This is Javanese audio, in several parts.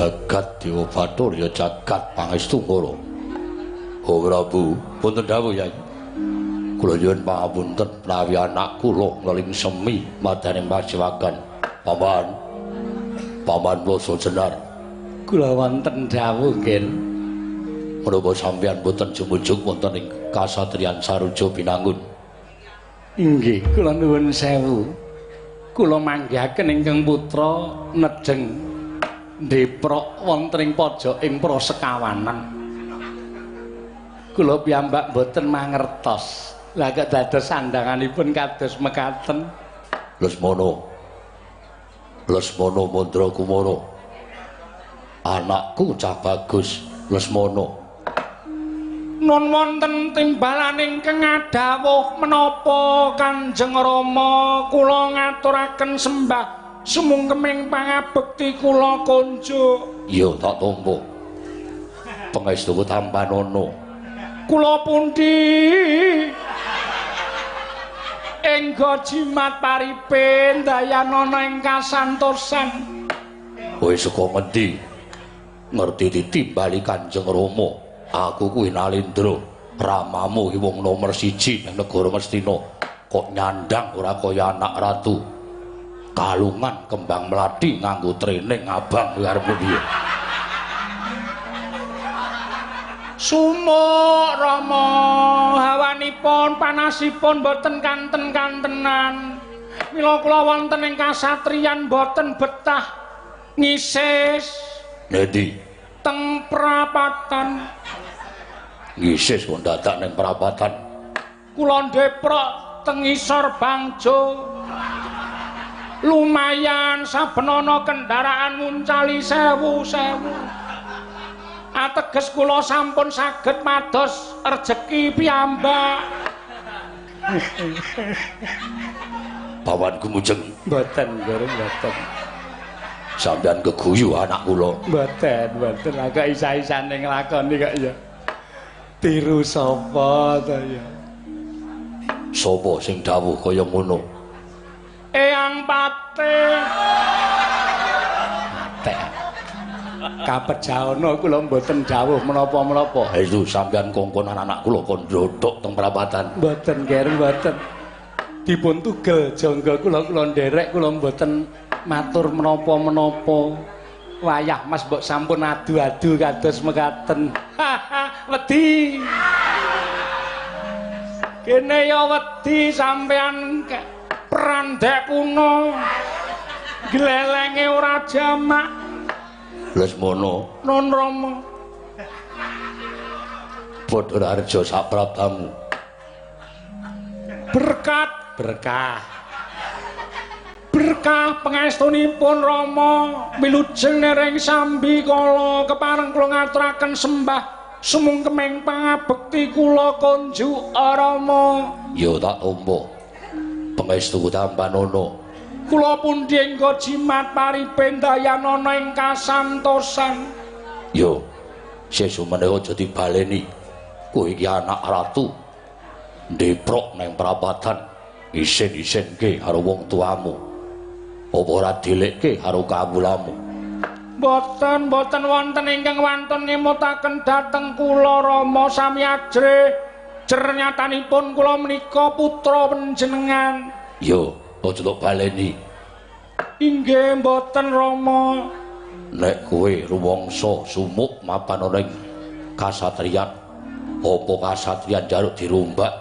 Jagat Dewa Bathara ya jagat pangestu Kara. Oh Prabu, punten dawuh Yai. Kula nyuwun pangapunten menawi anak kula ngeling semi madane pasewakan. Paman. Paman Basa Jenar. Kula wonten dawuh nggih. Menapa sampeyan boten jumujuk wonten ing kasatriyan Saruja Binangun? Inggih, kula nuwun sewu. Kula manggihaken ingkang putra nejeng ndeprok wonten ing pojoking prosekawanan. Kula piyambak boten mangertos. Lah kok dados sandanganipun kados mekaten. Lesmana. Lesmana Mandra Kumara. Anakku cah bagus Lesmana. Nun wonten timbalan ingkang adhawuh menapa Kanjeng Rama kula ngaturaken sembah sumungkeming pangabekti kula konjuk. Iya tak tampa. Pangestuku tampanana. Kula pundi engga jimat paripe ndayanana ing kasantosan. Kowe saka ngendi? Ngerti ditimbali Kanjeng Rama. Aku kuwi Nalendra, ramamu ki wong nomer 1 nang negara Ngastina. Kok nyandang ora kaya anak ratu. Kalungan kembang melati nganggo training abang kuwi arep piye? Sumuk Rama, hawanipun panasipun boten kanten-kantenan. Mila kula wonten ing kasatriyan boten betah ngisis. Ngendi? Teng prapatan. Ngisis kok dadak ning prapatan. Kula ndeprok teng ngisor bangjo. Lumayan saben ana kendaraan nguncali sewu-sewu. Ateges kula sampun saged mados rejeki piyambak. Pawan gumujeng. Mboten, Guru, mboten. Sampeyan keguyu anak kula. Mboten, mboten. Lah kok isa-isane nglakoni kok ya. Tiru sapa to ya? Sapa sing dawuh kaya ngono? Eyang Patih. Patih. Kapejana kula mboten dawuh menapa-menapa. Ha itu sampeyan kongkonan anak kula kon ndodhok teng prapatan. Mboten, Ger, mboten. Dipun tugel jangga kula, kula nderek kula mboten matur menapa-menapa. Wayah Mas mbok sampun adu-adu kados mekaten. Wedi. Kene ya wedi sampean prandek kuno. Glelenge ora jamak. Lesmana. Nun Rama. Padha raharja saprabdamu. Berkat berkah. Berkah pangestunipun Rama wilujeng nereng sambi kala kepareng kula ngaturaken sembah sumungkeming pangabekti kula konjuk Rama. Ya tak tampa. Pangestuku tampanana. Kula pundi engga jimat paripe ndayanana ing kasantosan. Yo, sesuk menika aja dibaleni. Kowe iki anak ratu. Ndeprok nang prapatan, isin-isinke karo wong tuamu. Apa ora dilekke karo kawulamu? Mboten, mboten wonten ingkang wantun ngemutaken dhateng kula Rama sami ajrih. Jernyatanipun kula menika putra panjenengan. Yo, aja tok baleni. Inggih mboten Rama. Nek kowe rumangsa sumuk mapan ana ing kasatriyan, apa kasatriyan njaluk dirumbak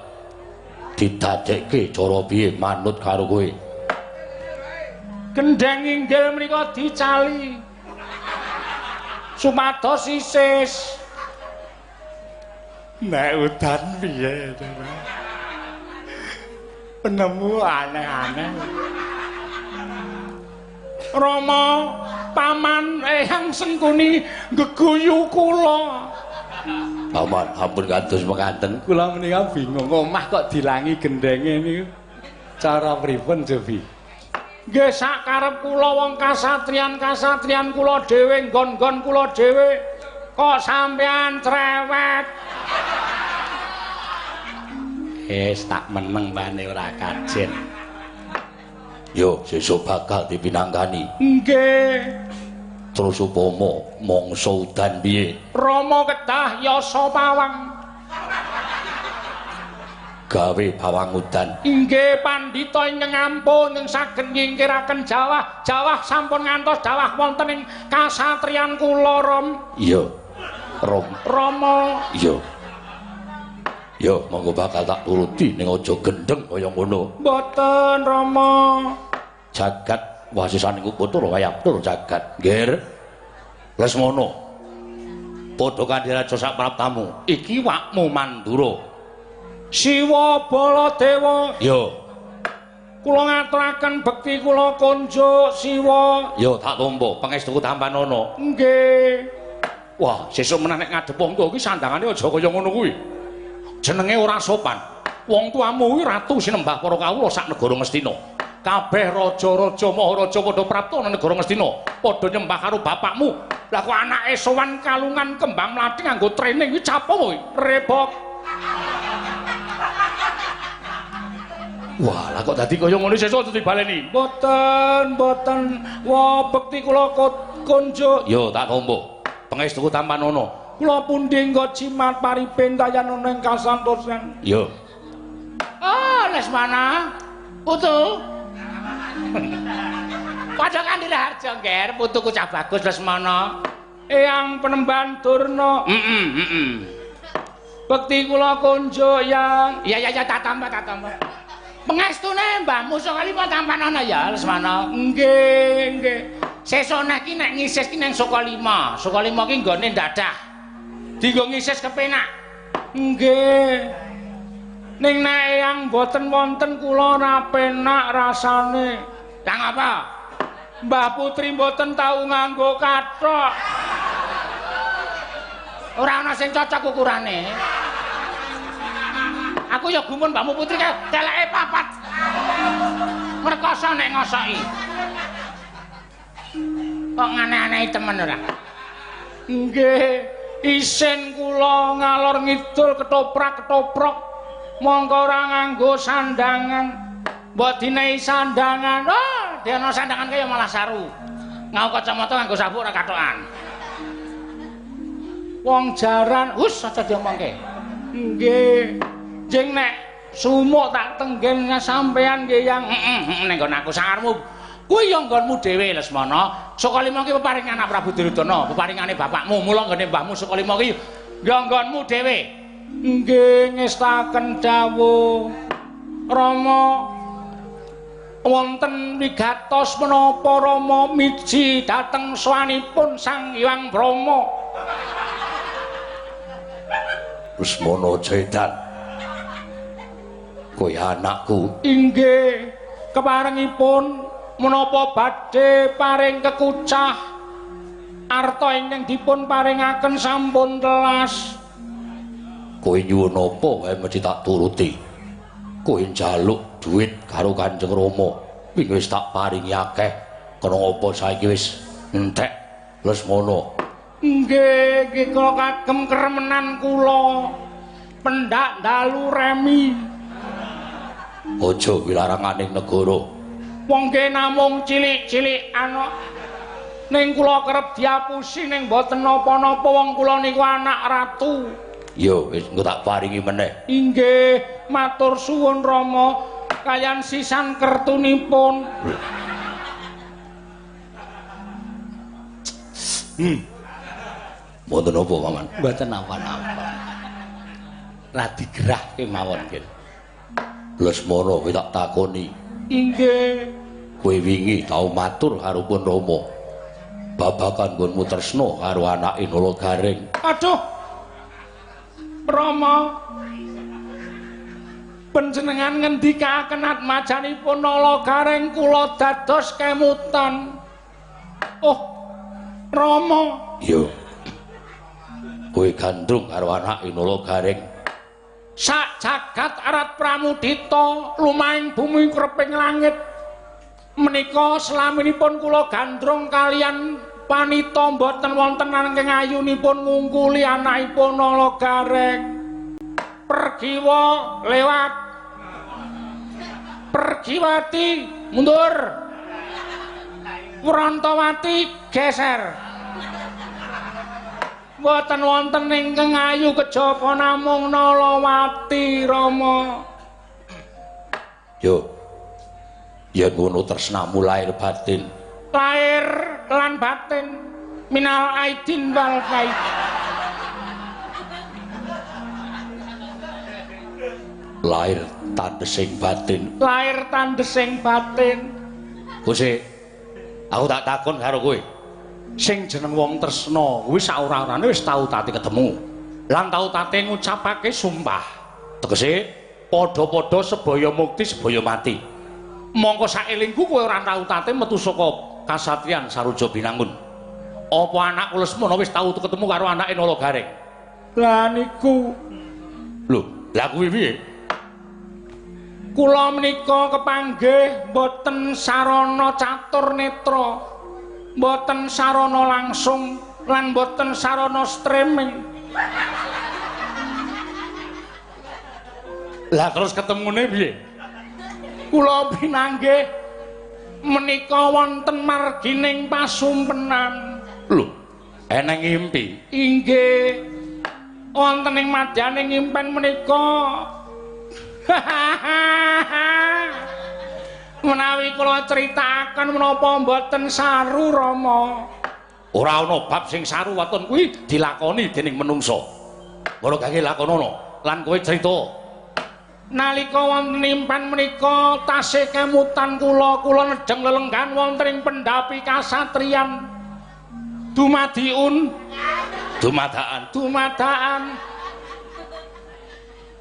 didadekke cara piye manut karo kowe? Gendheng inggil menika dicali supados isis. Nek udan piye to? Penemu aneh-aneh. Rama, paman Eyang Sengkuni geguyu kula. Paman, ampun kados mekaten. Kula menika bingung, omah kok dilangi gendhenge niku. Cara pripun, Jovi? Nggih sak karep kula wong kasatriyan-kasatriyan kula dhewe, nggon-nggon kula dhewe kok sampean cerewet. Wis tak meneng bane ora kajen. Yo sesuk bakal dipinangkani. Nggih. Terus upama mangsa udan piye? Rama kedah yasa pawang. Gawe pawang udan. Inggih pandhita ingkang ampun ingkang saged nyingkiraken jawah. Jawah sampun ngantos dawah wonten ing kasatriyan kula, Ram. Iya. Ram. Rama. Iya. Ya, monggo bakal tak turuti ning aja gendeng kaya ngono. Mboten, Rama. Jagat wasisaning Bathara wayah tur jagat. Nggih. Lesmana. Padha kanthi raja sak praptamu. Iki wakmu Mandura. Siwa Baladewa. Ya. Kula ngaturaken bekti kula kunjuk Siwa. Ya, tak tampa. Pangestuku tampanana. Nggih. Wah, sesuk meneh nek ngadhep wong tuwa iki sandangane aja kaya ngono kuwi. Jenenge ora sopan. Wong tuamu kuwi ratu sinembah para kawula sak negara Ngastina. Kabeh raja-raja maharaja padha prapta nang negara Ngastina, padha nyembah karo bapakmu. Lah kok anake sowan kalungan kembang mlathi nganggo training kuwi capo kowe? Rebok. Wah, lah kok dadi kaya ngono sesuk aja dibaleni. Mboten, mboten. Wah, bekti kula kunjuk. Yo tak tampa. Pangestuku tampanana. Kula pundi nggo jimat paripin tayanana ing kasantosan. Yo. Oh, Lesmana. Putu. Padha kanthi raharja, Ngger, putuku cah bagus Lesmana. Eyang Penemban Durna. Heeh, Bekti kula kunjuk, Yang. Iya, iya, tak tampa, tak tampa. Pengestune mbahmu Sukalima tampanana ya, Lesmana. Nggih, nggih. Sesuk nek ki nek ngisis ki nang Sukalima. Sukalima ki nggone ndadah. Dienggo ngisis kepenak. Nggih. Ning nek eyang mboten wonten kula ora penak rasane. Lah ngapa? Mbah Putri mboten tau nganggo kathok. Ora ana sing cocok ukurane. Aku ya gumun mbahmu Putri kae teleke papat. Ngrekoso nek ngosoki. Kok ngane-anehi temen ora? Nggih. Isin kula ngalor ngidul ketoprak-ketoprok mongko ora nganggo sandangan. Mbok dinehi sandangan. Oh, dene sandangan kaya malah saru. Ngau kacamata nganggo sabuk ora kathokan. Wong jaran, hus aja diomongke. Nggih. Jeng nek sumuk tak tenggen sampean nggih, Yang. Heeh, ning nggon aku sangarmu. Kuwi ya nggonmu dhewe, Lesmana. Sukalima ki peparingan anak Prabu Duryudana, peparingane bapakmu. Mula nggone mbahmu Sukalima ki ya nggonmu dhewe. Nggih, ngestaken dawuh. Rama, wonten wigatos menapa Rama miji dhateng swanipun Sang Hyang Brahma? Lesmana Jedan. Kowe anakku. Inggih, keparengipun menapa badhe paring kekucah arta ingkang dipun paringaken sampun telas. Kowe nyuwun apa wae mesti tak turuti. Kowe njaluk dhuwit karo Kanjeng Rama, wingi wis tak paringi akeh. Kena apa saiki wis entek, Lesmana? Nggih, nggih kula kagem kremenan kula. Pendak dalu remi. Aja wilaranganing negara. Wong nggih namung cilik-cilik ana. Ning kula kerep diapusi ning mboten napa-napa wong kula niku anak ratu. Ya wis engko tak paringi meneh. Inggih, matur suwun Rama kayan sisan kertunipun. Mboten napa, Paman? Mboten napa-napa. Radi gerah kemawon nggih. Lesmana kowe tak takoni. Inggih. Kowe wingi tau matur karo pun Rama. Babagan nggonmu tresna karo anake Nala Gareng. Aduh. Rama, panjenengan ngendikaaken atmajanipun Nala Gareng kula dados kemutan. Oh, Rama. Iya. Kowe gandrung karo anake Nala Gareng. Sak jagat arat pramudita lumahing bumi kreping langit. Menika selaminipun kula gandrung kalian panita mboten wonten angking ayunipun ngungkuli anakipun Nala Gareng. Pergiwa lewat. Pergiwati mundur. Wrontowati geser. Mboten wonten ingkang ayu kejaba namung Nalawati Rama. Yo. Yen ngono tresnamu lahir batin. Lahir lan batin minal aidin wal faid. Lahir tandesing batin. Lahir tandesing batin. Gusti, aku tak takon karo kowe. Sing jeneng wong tresna kuwi saora-orane wis tau tate ketemu. Lan tau tate ngucapake sumpah. Tegese padha-padha sebaya mukti sebaya mati. Mongko saelingku kowe ora tau tate metu saka kasatriyan Saruja Binangun. Apa anakku Lesmana wis tau ketemu karo anake Nala Gareng? Lah niku. Lho, lah kuwi piye? Kula menika kepanggih mboten sarana catur netra, mboten sarana langsung lan mboten sarana streaming. Lah terus ketemune piye? Kula pinanggih menika wonten margining pasumpenan. Lho, eneng ngimpi? Inggih. Wonten ing madyaning impen menika. Menawi kula critakaken menapa mboten saru Rama? Ora ana bab sing saru waton kuwi dilakoni dening menungsa. Ngono kake lakonono lan kowe crita. Nalika wonten impen menika tasih kemutan kula, kula nedheng lelenggan wonten ing pendhapi kasatriyan. Dumadiun, dumadaan, dumadaan.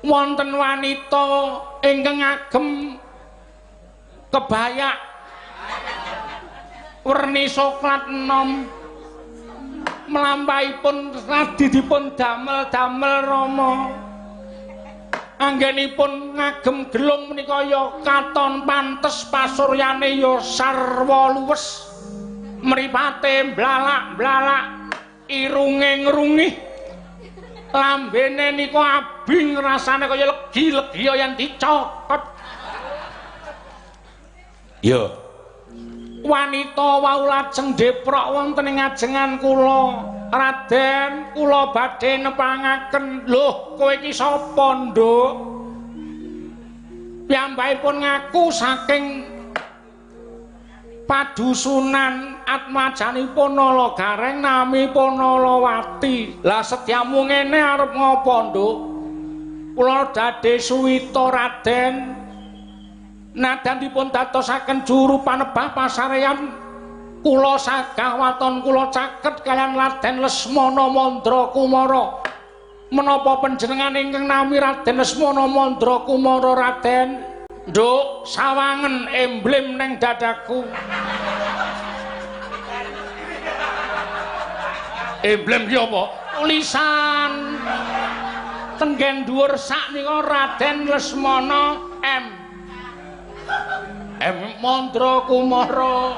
Wonten wanita ingkang ngagem kebayak werni soklat enom, mlampahipun radi dipun damel-damel Rama. Anggenipun ngagem gelung menika ya katon pantes, pasuryane ya sarwa luwes, mripate blalak-blalak, irunge ngrungih, lambene nika abing rasane kaya legi-legi yen dicokot. Ya. Wanita wau lajeng deprok wonten ing ajengan kula. Raden, kula badhe nepangaken. Lho, kowe iki sapa, Nduk? Piyambakipun ngaku saking padusunan atmajanipun Nala Gareng namipun Nalawati. Lah setyamu ngene arep ngapa, Nduk? Kula dade suwita Raden. Nadan dipun dadosaken juru panebah pasareyan kula sagah waton kula caket kaliyan Raden Lesmana Mandra Kumara. Menapa panjenengan ingkang nami Raden Lesmana Mandra Kumara, Raden? Nduk, sawangen emblem neng dadaku. Emblem ki apa? Tulisan tenggen dhuwur sak nika Raden Lesmana M. M Mandra Kumara.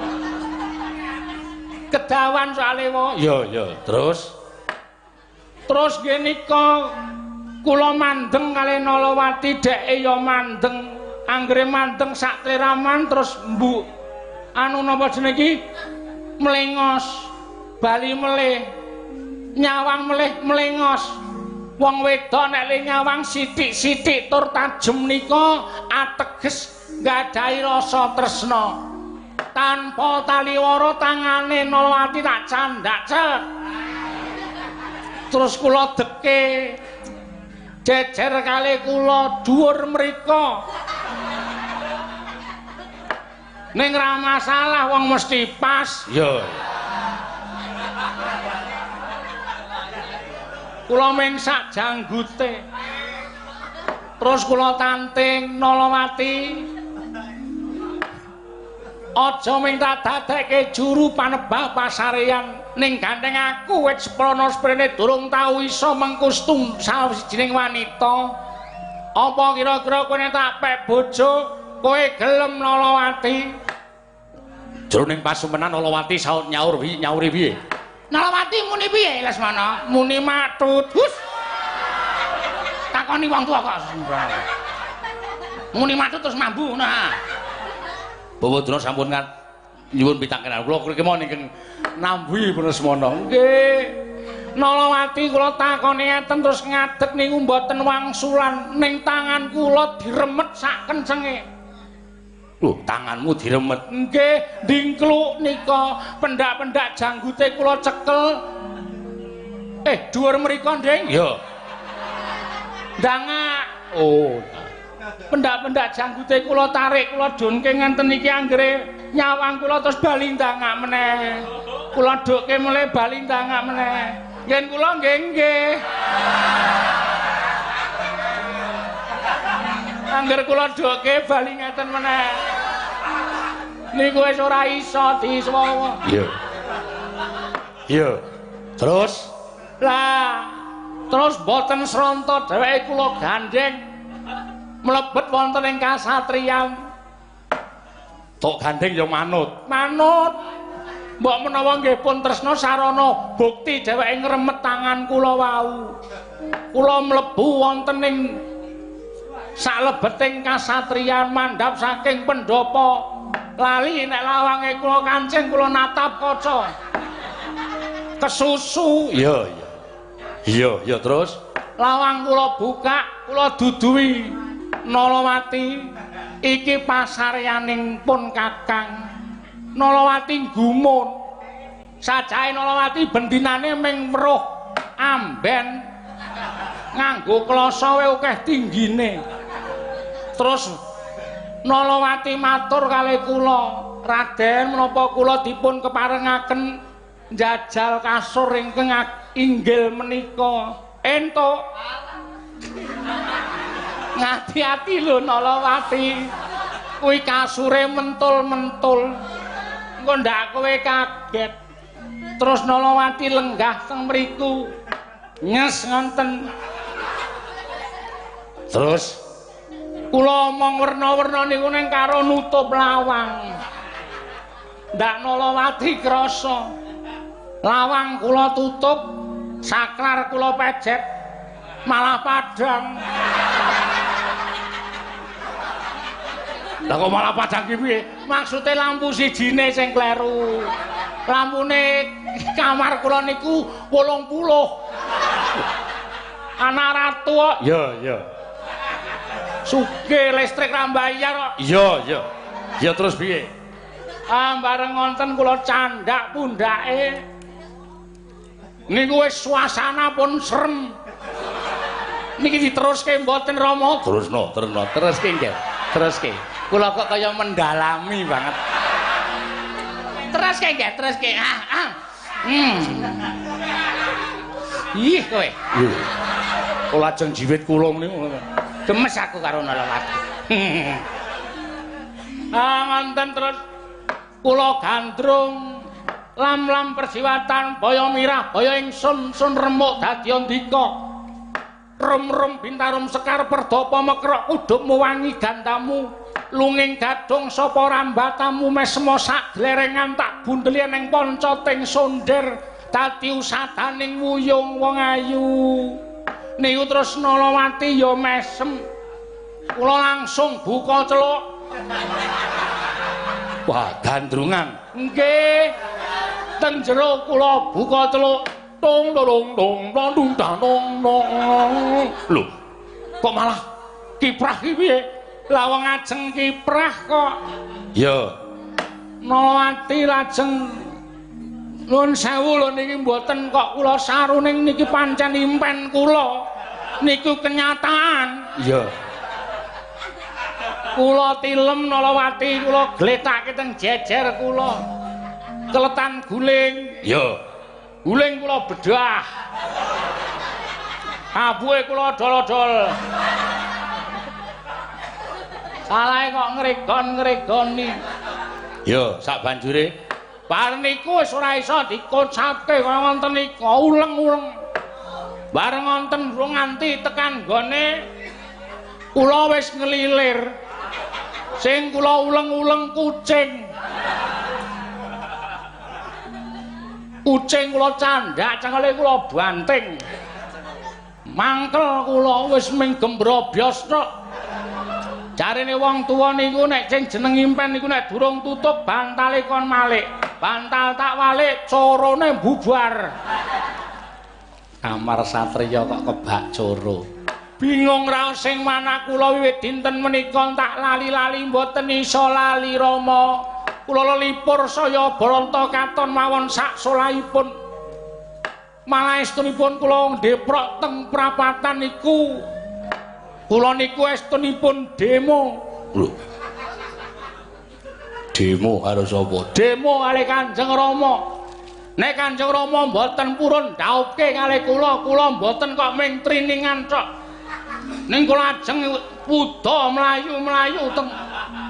Kedawan soalé wae. Ya, ya, terus terus nggih nika kula mandeng kalih Nalawati, dheke ya mandeng. Anggere mandeng sak tleraman terus mbuk anu napa jenenge iki mlengos, bali melih, nyawang melih mlengos. Wong wedok nek le nyawang sithik-sithik tur tajem nika ateges nggadahi rasa tresna. Tanpa taliwara tangane Nalawati tak candak cek. Terus kula deke jejer kalih kula dhuwur mriko. Ning ra masalah wong mesti pas. Ya. Kula ming sak janggute. Terus kula tanting Nalawati. Aja ming tak dadekke juru panebah pasareyan, ning gandeng aku wit seprana sprene durung tau iso mengkustum sawijining wanita. Apa kira-kira kowe nek tak pek bojo kowe gelem Nalawati? Jroning pasumenan Nalawati saut nyaur nyauri piye? Nalawati muni piye Lesmana? Muni matut. Hus. Takoni wong tuwa kok. Muni matut terus mambu ngono ha. Bawadra sampun kan Nyuwun pitakenan kula kemawon ingkang nambuhi Lesmana. Nggih. Nalawati kula takoni ngeten terus ngadeg niku mboten wangsulan ning tangan kula diremet sak kencenge. Lho, tanganmu diremet? Nggih, dingkluk nika, pendak-pendak janggute kula cekel. Dhuwur mriko, Nding? Iya. Ndangak. Oh. Pendak-pendak janggute kula tarik, kula dunke ngenten iki anggere nyawang kula terus bali ndangak meneh. Kula dukke mulai bali ndangak meneh. Ngen kula nggih nggih. Angger kula dukke bali ngeten meneh. Niku wis ora iso diswawa. Iya. Iya. Terus? Lah, terus mboten sronta dheweke kula gandheng mlebet wonten ing kasatriyan. Tok gandheng ya manut. Manut. Mbok menawa nggih pun tresna sarana bukti dheweke ngremet tangan kula wau. Kula mlebu wonten ing salebeting kasatriyan mandhap saking pendhapa. Lali nek lawange kula kancing kula natap kaca. Kesusu. Iya, iya. Iya, iya terus lawang kula buka, kula duduhi Nalawati iki pasaryaning pun Kakang. Nalawati gumun. Sajahe Nalawati bendinane ming weruh amben nganggo klasa wae akeh tinggine. Terus Nalawati matur kalih kula, "Raden, menapa kula dipun keparengaken njajal kasur ingkang inggil menika?" Entuk. Ngati-ati lho Nalawati. Kuwi kasure mentul-mentul. Engko ndak kowe kaget. Terus Nalawati lenggah teng mriku. Nyes ngonten. Terus kula omong werna-werna niku ning karo nutup lawang. Ndak Nalawati krasa. Lawang kula tutup, saklar kula pejet, malah padhang. Lah kok malah padhang ki piye? Maksude lampu sijine sing kleru. Lampune kamar kula niku 80. Anak ratu kok. Iya, iya. Sugih listrik ra mbayar kok. Iya, iya. Ya terus piye? Ah, bareng ngonten kula candhak pundhake. Niku wis suasana pun serem. Niki diteruske mboten Rama? Terusno, terusno, teruske nggih. Teruske. Kula kok kaya mendalami banget. Teruske nggih, teruske. Ah, ah. Ih kowe. Kula lajeng jiwit kula niku. Gemes aku karo Nalawati. Ah, ngonten terus kula gandrung lam-lam persiwatan baya mirah baya ingsun sun remuk dadi andika. Rum-rum bintarum sekar perdapa mekrok kudupmu wangi gandamu lunging gadung sapa rambatamu mesmo sak glerengan tak bundeli ning poncoting sonder dadi usadaning wuyung wong ayu. Niku terus Nalawati ya mesem. Kula langsung buka celuk. Wah, gandrungan. Nggih. Teng jero kula buka celuk. Dong dong dong dong dong dong dong. Lho, kok malah kiprah ki piye? Lah wong ajeng kiprah kok. Ya. Nalawati lajeng nuwun sewu lho niki mboten kok kula saruning niki pancen impen kula. Niku kenyataan. Iya. Kula tilem Nalawati kula gletake teng jejer kula. Keletan guling. Iya. Guling kula bedah. Abuhe kula dol-dol. Salahe kok ngregon-ngregoni. Ya, sak banjure bar niku wis ora iso dikocapke kaya ngoten nika, uleng-uleng. Bareng ngonten nganti tekan gone kula wis ngelilir. Sing kula uleng-uleng kucing. Kucing kula candhak cengele kula banting. Mangkel kula wis ming gembrobyos tok. Jarene wong tuwa niku nek sing jeneng impen niku nek durung tutup bantale kon malik. Bantal tak walik corone bubar. Amar satriya kok kebak coro. Bingung raos sing manah kula wiwit dinten menika tak lali-lali mboten iso lali Rama. Kula lelipur saya branta katon mawon sak solahipun. Malah estunipun kula ndeprok teng prapatan niku. Kula niku estunipun demo. Lho. Demo karo sapa? Demo kalih Kanjeng Rama. Nek Kanjeng Rama mboten purun dhaupke kalih kula, kula mboten kok ming triningan tok. Ning kula ajeng wuda mlayu-mlayu teng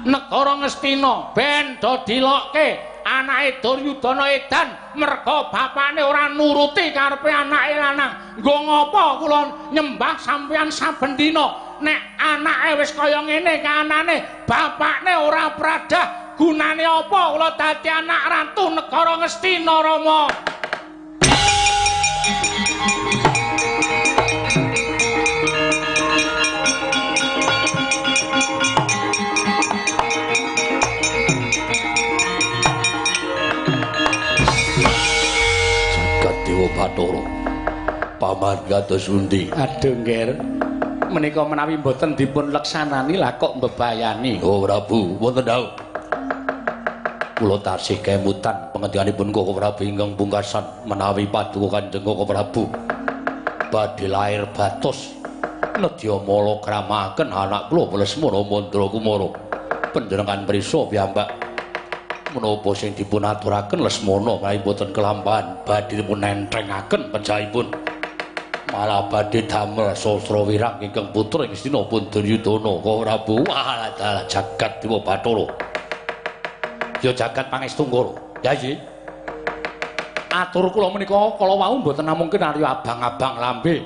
negara Ngastina ben do dilokke anake Duryudana edan merga bapane ora nuruti karepe anake lanang. Nggo ngapa kula nyembah sampeyan saben dina nek anake wis kaya ngene kaanane bapakne ora pradah, gunane apa kula dadi anak ratu negara Ngastina Rama? Bathara paman kados pundi? Aduh nggih, menika menawi mboten dipun leksanani lah kok mbebayani. Oh Prabu, wonten dawuh. Kula tasih kemutan pengendikanipun Koko Prabu ingkang pungkasan menawi paduka Kanjeng Koko Prabu badhe lair batos nedya mala kramaken anak kula Lesmana Mandra Kumara. Panjenengan prisa piyambak menapa sing dipun aturaken Lesmana menawi boten kelampahan badhe dipun enthengaken pejahipun malah badhe damel sastra wirang ingkang putra ing Ngastina pun Duryudana. Koko Prabu, wah dalah jagat dewa Bathara. Ya jagat pangestu Ngoro. Yayi. Atur kula menika kala wau mboten namung kinarya abang-abang lambe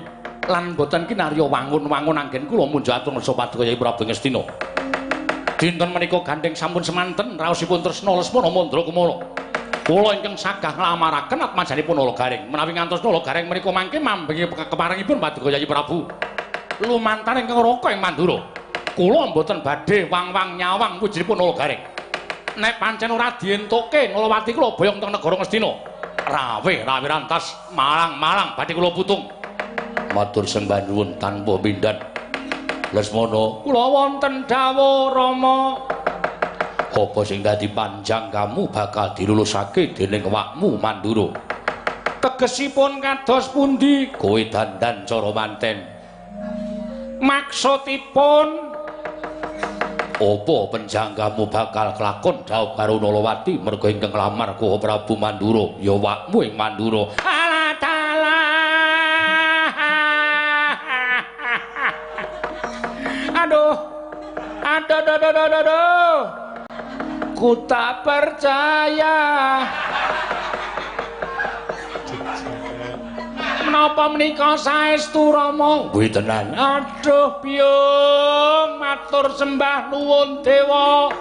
lan mboten kinarya wangun-wangun anggen kula munjuk atur ngersa paduka Yai Prabu Ngastina. Dinten menika gandeng sampun semanten raosipun tresna Lesmana Mandra Kumara. Kula ingkang sagah nglamaraken atmajanipun Nala Gareng. Menawi ngantos Nala Gareng menika mangke mambengi keparengipun paduka Yai Prabu. Lumantar ingkang raka ing Mandura. Kula mboten badhe wang-wang nyawang wujudipun Nala Gareng. Nek pancen ora dientukke Nalawati kula boyong teng negara Ngastina. Rawe-rawe rantas malang-malang badhe kula putung. Matur sembah nuwun tanpa pindhan. Lesmana, kula wonten dawuh Rama. Apa sing dadi panjang kamu bakal dilulusake dening wakmu Mandura? Tegesipun kados pundi? Kowe dandan cara manten. Maksudipun apa penjangkamu bakal kelakon dhaup karo Nalawati merga ingkang nglamar Koko Prabu Mandura ya wakmu ing Mandura. Alah dalah. Aduh. Aduh aduh aduh aduh aduh. Ku tak percaya. Menapa menika saestu Rama? Kuwi tenan. Aduh biyung, matur sembah nuwun dewa.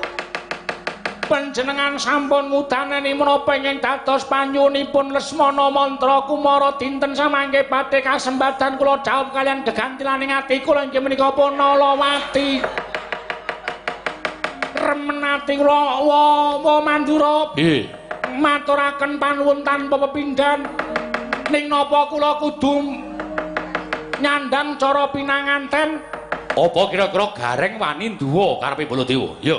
Panjenengan sampun ngudaneni menapa ingkang dados panyuwunipun Lesmana Mantra Kumara dinten samangke badhe kasembadan kula dhaup kaliyan gegantilaning ati kula inggih menika Nalawati. Remen ati kula wa Mandura. Nggih. Maturaken panuwun tanpa pepindhan. Ning napa kula kudu nyandang cara pinanganten? Apa kira-kira Gareng wani nduwa karepe Baladewa? Ya.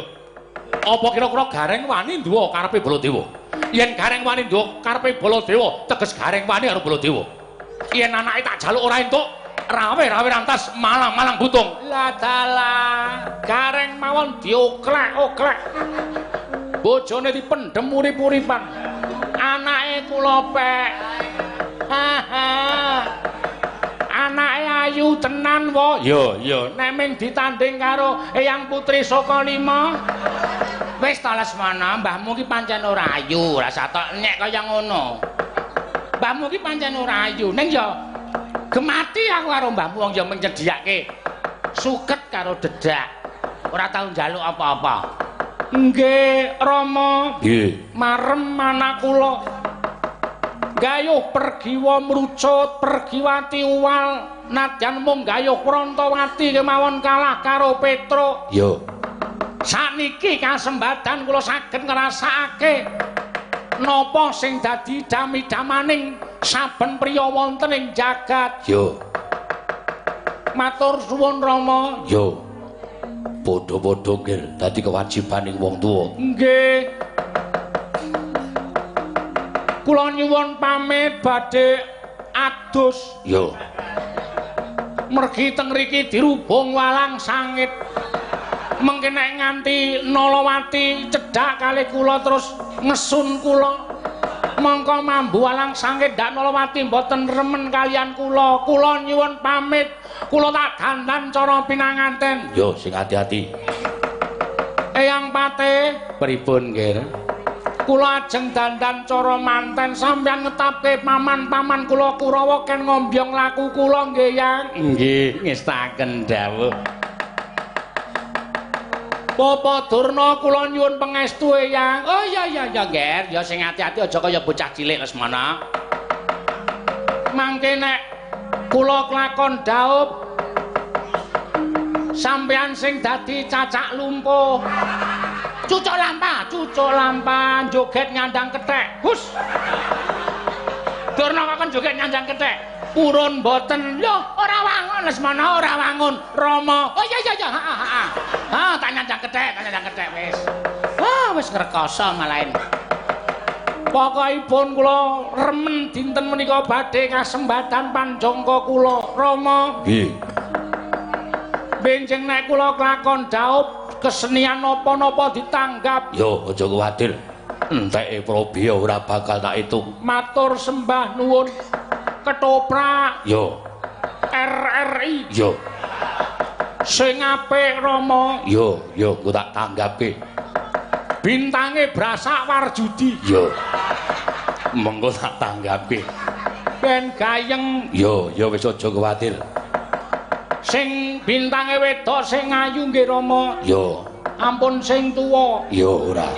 Apa kira-kira Gareng wani nduwa karepe Baladewa? Yen Gareng wani nduwa karepe Baladewa, teges Gareng wani karo Baladewa. Yen anake tak jaluk ora entuk, rawe-rawe rantas malang-malang butung. Lah dalah, Gareng mawon dioklek-oklek. Bojone dipendhem urip-uripan. Anake kula pek. Anake ayu tenan wa. Ya, ya. Nek ming ditanding karo Eyang Putri Sukalima. Wis ta Lesmana, mbahmu ki pancen ora ayu, rasa tok nyek kaya ngono. Mbahmu ki pancen ora ayu, ning ya gemati aku karo mbahmu wong ya mung nyedhiyake suket karo dedak. Ora tau njaluk apa-apa. Nggih, Rama. Nggih. Marem anak kula. Gayuh pergiwa mrucut, pergiwati uwal, nadyan mung gayuh Prantawati kemawon kalah karo Petruk. Yo. Sakniki kasembadan kula saged ngrasakake napa sing dadi dami-damaning saben priya wonten ing jagat. Yo. Matur suwun Rama. Yo. Padha-padha nggih dadi kewajibaning wong tuwa. Nggih. Kula nyuwun pamit badhe adus. Yo. Mergi teng mriki dirubung walang sangit. Mengke nek nganti Nalawati cedhak kalih kula terus ngesun kula. Mongko mambu walang sangit ndak Nalawati mboten remen kalian kula. Kula nyuwun pamit. Kula tak dandan cara pinanganten. Yo sing ati-ati. Eyang Patih, pripun nggih? Kula ajeng dandan cara manten, sampeyan ngetapke paman-paman kula Kurawa ken ngombyong laku kula nggih, Yang. Nggih, ngestaken dawuh. Bapak Durna kula nyuwun pangestu, Yang. Oh iya iya iya, Nger, ya sing ati-ati aja kaya bocah cilik Lesmana. Mangke nek kula kelakon daup sampeyan sing dadi cacak lumpuh. Cucuk lampah joget nyandang kethek. Hus. Durna kok joget nyandang kethek. Purun mboten. Lho, ora wangun Lesmana, ora wangun. Rama. Oh iya iya iya, heeh heeh. Ha, tak nyandang kethek wis. Wah, wis ngrekoso malahin. Pokokipun kula remen dinten menika badhe kasembatan panjangka kula. Rama. Nggih. Benjing nek kula kelakon daup kesenian napa-napa ditanggap. Yo, aja kuwatir. Enteke Prabiya ora bakal tak hitung. Matur sembah nuwun. Ketoprak. Yo. RRI. Yo. Sing apik Rama. Yo, yo ku tak tanggapke. Bintange Brasak Warjudi. Yo. Mengko tak tanggapke. Ben gayeng. Yo, yo wis aja kuwatir. Sing bintange wedok sing ayu nggih Rama. Yo. Ampun sing tuwa. Yo ora.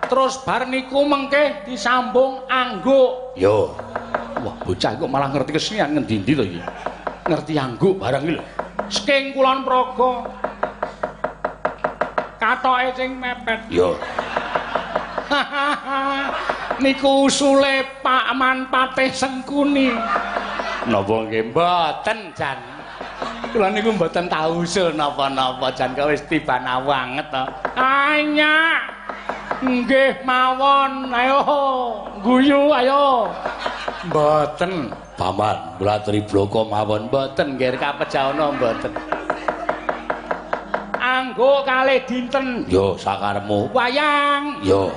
Terus bar niku mengke disambung angguk. Yo. Wah, bocah kok malah ngerti kesenian ngendi-endi to iki. Ngerti angguk barang iki lho. Saking Kulon Progo. Katoke sing mepet. Yo. Niku usule Pak Man Patih Sengkuni. Napa nggih mboten jan. Kula niku mboten tau usul napa-napa jan kok wis tiban awanget to. Anya. Nggih mawon. Ayo guyu ayo. Mboten. Paman, kula aturi bloko mawon. Mboten nggih kapejaono mboten. Anggo kalih dinten. Yo sakarepmu. Wayang. Yo.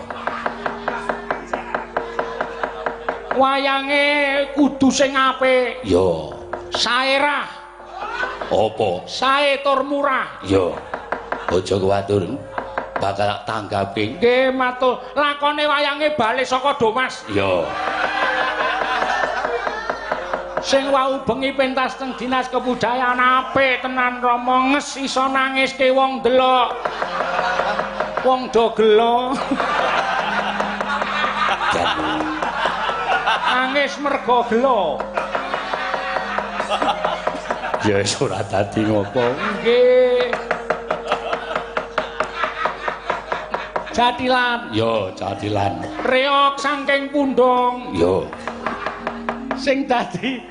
Wayange kudu sing apik. Yo. Saerah. Apa? Sae tur murah. Yo. Aja kuwatir. Bakal tak tanggapi. Nggih matur. Lakone wayange bali saka Domas. Yo. Sing wau bengi pentas teng Dinas Kebudayaan apik tenan Rama, nges iso nangiske wong delok. Wong do gelo. Nangis mergo gelo. Ya wis ora dadi ngopo. Nggih. Jatilan. Yo, jatilan. Reok saking Pundong. Yo. Sing dadi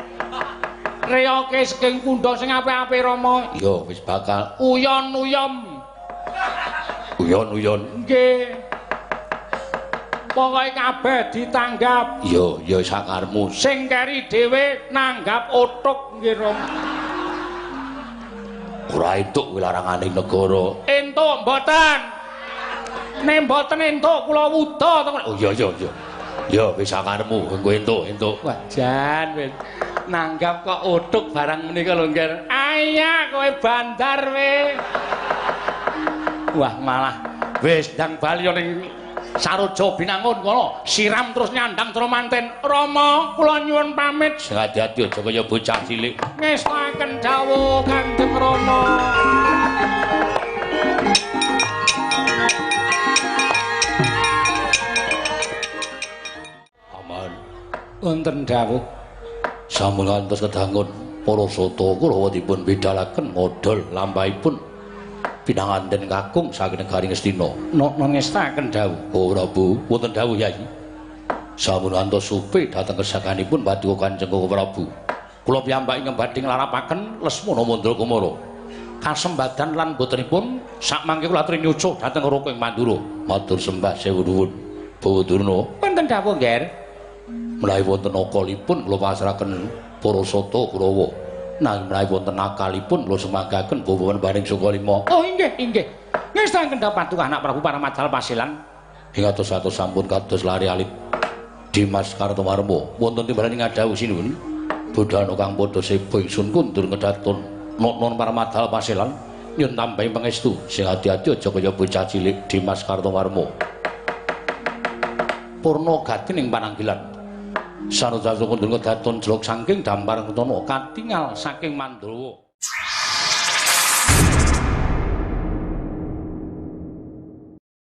reoke saking Pundong sing apik-apik Rama. Yo wis bakal uyon-uyom. Uyon-uyon. Nggih. Pokoke kabeh ditanggap. Yo, yo sakarmu. Sing keri dhewe nanggap otuk nggih Rama. Ora entuk kuwi larangane negara. Entuk mboten. Nek mboten entuk kula wuda to. Oh iya iya iya. Ya wis sakarepmu engko entuk entuk. Wah jan wis nanggap kok otuk barang menika lho Ngger. Ayah kowe bandar we. Wah malah wis ndang bali ning Saroja Binangun kono siram terus nyandang terus manten. Rama kula nyuwun pamit. Sing ati-ati aja kaya bocah cilik. Ngestaken dawuh Kanjeng Rama. Wonten dawuh. Sampun ngantos kedangun para sata Kurawa dipun bidalaken ngodol lampahipun pinanganten kakung saking negari Ngastina. Nokno ngestaken dawuh. Oh Prabu, wonten dawuh Yai. Sampun ngantos supe dhateng kesakanipun paduka Kanjeng Koko Prabu. Kula piyambak ingkang badhe nglarapaken Lesmana Mandra Kumara. Kasembadan lan botenipun sakmangke kula aturi nyucuh dhateng Raka ing Mandura. Matur sembah sewu nuwun. Bawa Durna. Wonten dawuh, Ngger. Menawi wonten akalipun kula pasrahaken para sata Kurawa. Nanging menawi wonten akalipun kula sumanggaken bawa baring Sukalima. Oh inggih, inggih. Ngestaken dawuh paduka anak Prabu Paramadal Pasilan. Ing atos-atos sampun kados lari alit Dimas Kartomarma. Wonten timbalan ing ngadhawuh sinuwun. Bodhana kang padha seba ingsun kundur ngedaton noknon Paramadal Pasilan nyun tambahi pangestu sing ati-ati aja kaya bocah cilik Dimas Kartomarma. Purna gati ning pananggilan. Sanuja kundur ngedaton jlok saking dampar ketana katingal saking Mandrawa.